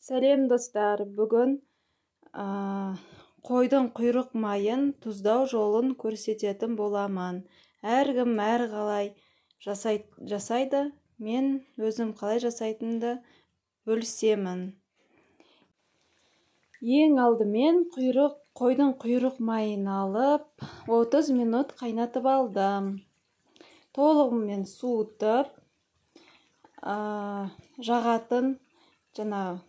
Сәлем, достар! Бүгін қойдың құйрық майын тұздау жолын көрсететін боламын. Әркім әр қалай жасайды, мен өзім қалай жасайтынымды бөлісемін. Ең алдымен қойдың құйрық майын алып, 30 минут қайнатып алдым. Толығымен суытып, жағатын жаңа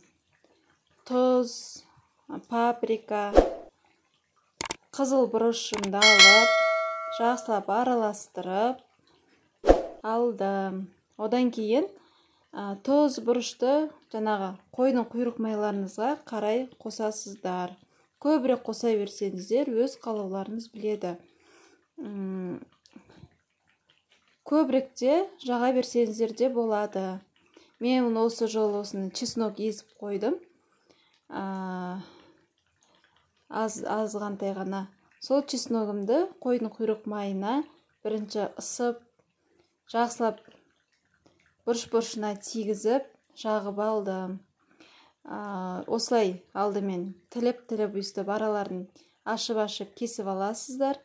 тұз, паприка, қызыл бұрышымды алып, жақсылап араластырып алдым. Одан кейін тұз, бұрышты жаңағы қойдың құйрық майларыңызға қарай қосасыздар. Көбірек қоса берсеңіздер, өз қалауларыңыз біледі. Көбірек те жаға берсеңіздер де болады. Мен осы жолы осыны чеснок езіп қойдым. Аз азғантай ғана. Сол чесногымды қойдың құйрық майына бірінші ысып, жақсылап бұрыш-бұрышына тигізіп, жағып алдым. Осылай алдымен тіліп-тіліп өйстіп араларын ашып-ашып кесіп аласыздар.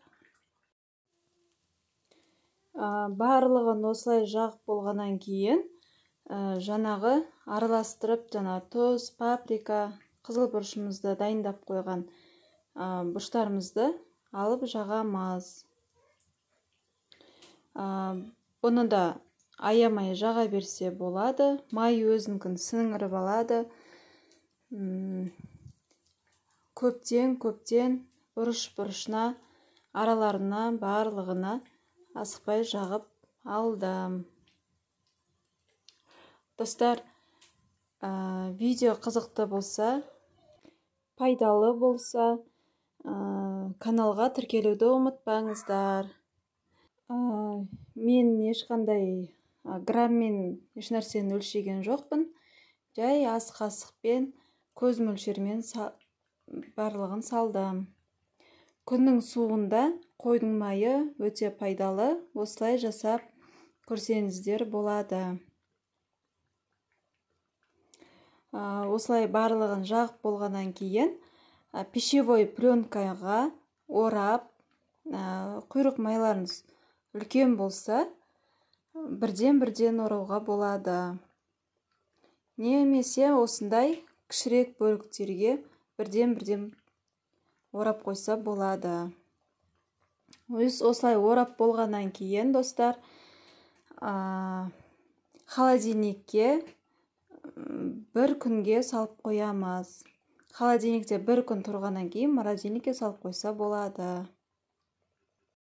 Барлығын осылай жағып болғаннан кейін жаңағы араластырып, жаңа тұз, паприка, қызыл бұрышымызды дайындап қойған бұрыштарымызды алып жағамыз. Бұны да аямай жаға берсе болады. Май өзінікін сіңіріп алады. Көптен-көптен бұрыш-бұрышына, араларына, барлығына асықпай жағып алдым. Достар, видео қызықты болса, пайдалы болса, каналға тіркелуді ұмытпаңыздар. Мен ешқандай граммен ешнәрсені өлшеген жоқпын. Жай ас қасықпен, көз мөлшермен барлығын салдым. Күннің суығында қойдың майы өте пайдалы. Осылай жасап көрсеңіздер болады. Осылай барлығын жағып болғаннан кейін пищевой пленкаға орап, құйрық майларыңыз үлкен болса, бірден-бірден орауға болады. Немесе осындай кішірек бөліктерге бірден-бірден орап қойса болады. Осылай орап болғаннан кейін, достар, холодильникке бір күнге салып қоямыз. Холодильникте бір күн тұрғаннан кейін морозильникке салып қойса болады.